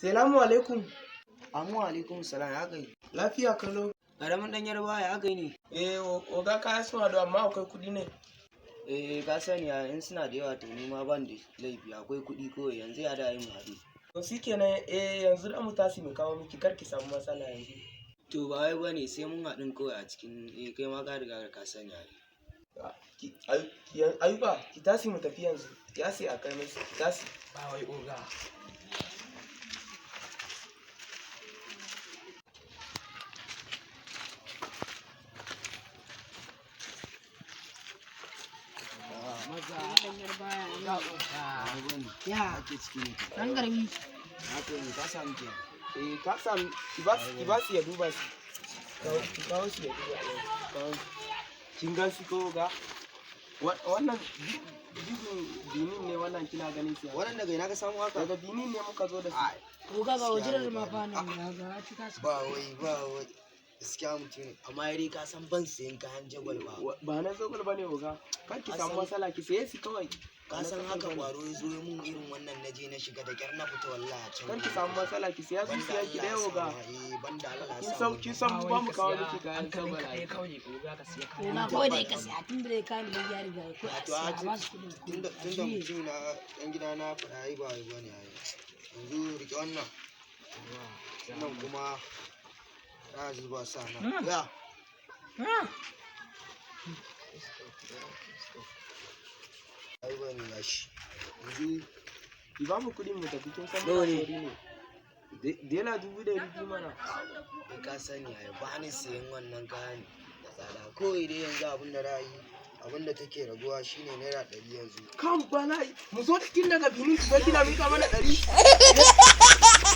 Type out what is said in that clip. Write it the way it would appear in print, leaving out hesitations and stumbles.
Salamu alaikum. Amu alaikum salam, ya kai. Lafiya kalo. Karamin dan Yarbawa, ya kai ne? Eh, oga, kaya suna da, amma akwai kuɗi ne. Eh, ka sani ya in suna da yawa, to ni ma ban da laifi, akwai kuɗi kawai. Yanzu ya da yi mu haɗu. To shikenan, eh, yanzu da mu tashi mu kawo miki, kar ki samu matsala yanzu. To ba wai bane, sai mun haɗin kawai a cikin, eh, kai ma ka riga ka sani ai. Ayuba, ki tashi mu tafi yanzu. Ya sai a kai musu. Ki tashi. Ba wai, oga. Ya, Ake ciki ne. ɗan ƙarami. Haka ne, ka samu kenan. Eh, ka samu, ki ba su ya duba su. Ki kawo su ya duba. Kawo. Kin gan su ko, oga? Wannan bibin Benin ne wannan, kina ganin su. Wannan daga ina ka samu haka? Daga Benin ne muka zo da su. Oga, ga wajen ma fa nan ga cika su. Ba wai, ba wai. Gaskiya mutum ne, amma dai ka san ban sayan kayan jagwal ba. Ba na zogul ba ne, oga. Kar ki samu Ka san- matsala, ki saye su kawai. Ka san haka kwaro ya zo mun irin wannan, na je na shiga da kyar na fita wallahi a can. Kar ki samu matsala, ki saya zuciya ki dai, oga. Eh, banda Allah ya Kin sa san mu. kin san mu ba mu kawo miki kayan Hankalin zogul ka ai. ɗaya kawai, oga, ka siya kayan. Oga, kawai dai ka siya tun da dai kayan da ya riga ko a To siya a a ba su kuɗin. Tunda mutum na ɗan gida na faɗa ai ba wai bane ai. Yanzu rike wannan. Wannan kuma za a zuba sa nan. Ya. Ai bane gashi. Yanzu Ki ba mu kuɗin mu tafi, kin san Nawa muna ne? sauri ne. Dela 200,000 mana. Kai ka sani ai ba ni sayan wannan kayan da tsada. Kawai dai yanzu abin da za a yi, abin da take raguwa shine ₦100 yanzu. Kan bala'i, mu zo tun daga Benin ki zo kina mika mana 100.